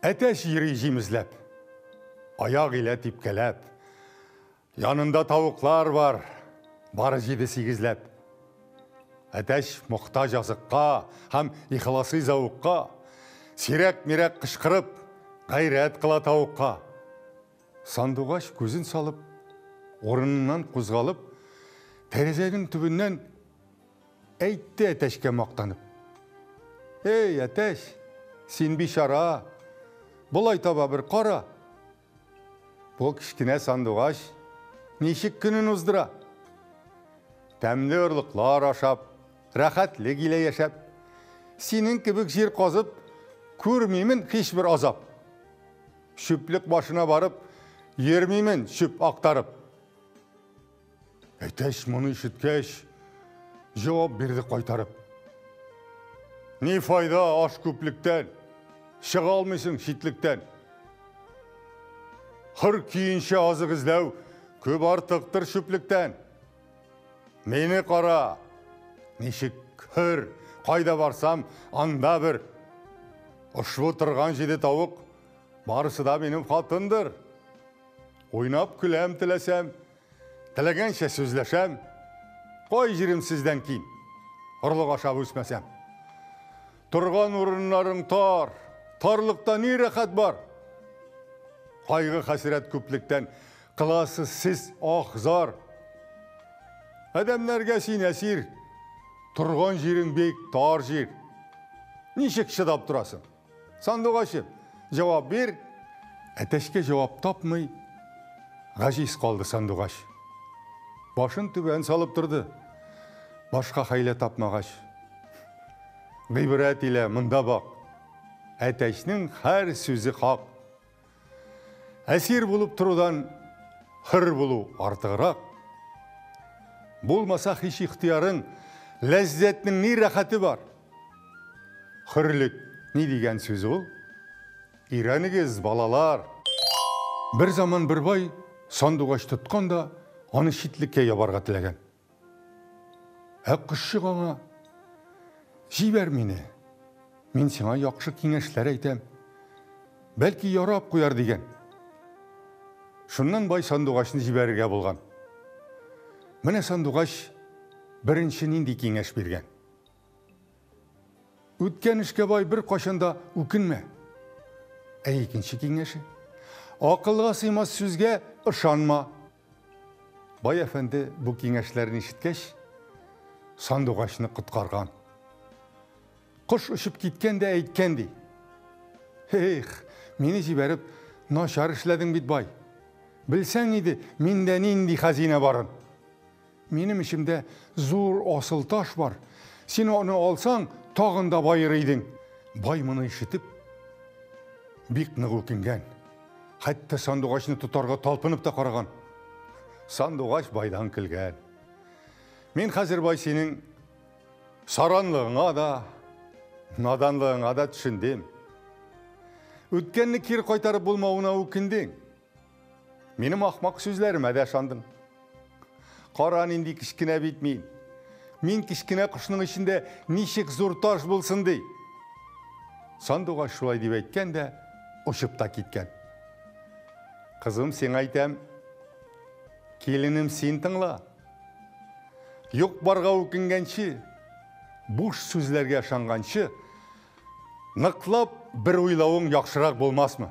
Әтәч йөри җим эзләп, аяк илә типкәләп. Янында тавыклар бар, бары җиде-сигезләп. Әтәч мохтаҗ азыкка һәм ихласый зәвыкка, сирәк-мирәк кычкырып, гайрәт кыла тавыкка. Сандугач күзен салып, урыныннан кузгалып, тәрәзәнең төбеннән Әйтте әтәчкә мактанып. Эй, әтәч, син бичара, болай таба бер кара. Бу кечкенә сандугач ничек көнен уздыра? Тәмле орлыклар ашап, рәхәтлек илә яшәп, синең кебек җир казып, күрмимен һичбер азап. Чүплек башына барып, йөрмимен чүп актарып. Әтәч моны ишеткәч, җавап бирде кайтарып. Ни файда аш күплектән, чыга алмыйсың читлектән. Хөр көенчә азык эзләү күп артыктыр чүплектән. Мине кара, ничек хөр, кайда барсам, анда бер. Ошбу торган җиде тавык, барысы да минем хатындыр. Уйнап көләм теләсәм, теләгәнчә сүзләшәм. Кай җирем сездән ким? Орлык ашап үсмәсәм. Торган урыннарың тар, тарлыкта ни рәхәт бар? Кайгы хәсрәт күплектән кыласыз сез ах-зар. Адәмнәргә син әсир, торган җирең бик тар җир. Ничек чыдап торасың? Сандугачым, җавап бир! Әтәчкә җавап тапмый, гаҗиз калды сандугач. Башын түбән салып торды. Башка хәйлә тапмагач. Гыйбрәт илә монда бак. Әтәчнең һәр сүзе хак. Әсир булып торудан хөр булу артыграк. Булмаса һич ихтыярың, ләззәтнең ни рәхәте бар? Хөрлек ни дигән сүз ул? Өйрәнегез, балалар! Бер заман бер бай сандугач тоткан да аны читлеккә ябарга теләгән. Ә кошчык аңа, Җибәр мине, мин сиңа яхшы киңәшләр әйтәм. Бәлки ярап куяр дигән. Шуннан бай сандугачны җибәрергә булган. Менә сандугач беренче нинди киңәш биргән. Үткән эшкә бай бер кайчан да үкенмә. Ә икенче киңәше? Акылга сыймас сүзгә ышанма. Бай әфәнде бу киңәшләрне ишеткәч, сандугачны коткарган. Кош очып киткән дә әйткән ди. Эх, мине җибәреп, начар эшләдең бит, бай. Белсәң иде, миндә нинди хәзинә барын. Минем эчемдә зур асыл таш бар. Син аны алсаң, тагын да баер идең. Бай моны ишетеп, бик нык үкенгән. Хәтта сандугачны тотарга талпынып та караган. Сандугач байдан көлгән. Мин хәзер бай синең саранлыгыңа да, наданлыгыңа да төшендем. Үткәнне кире кайтарып булмавына үкендең. Минем ахмак сүзләремә дә ышандың. Кара нинди кечкенә бит мин. Мин кечкенә кошның эчендә ничек зур таш булсын ди. Сандугач шулай дип әйткән дә очып та киткән. Кызым, сиңа әйтәм, киленем син тыңла. Юк барга үкенгәнче, буш сүзләргә ышанганчы, ныклап бер уйлавың яхшырак булмасмы?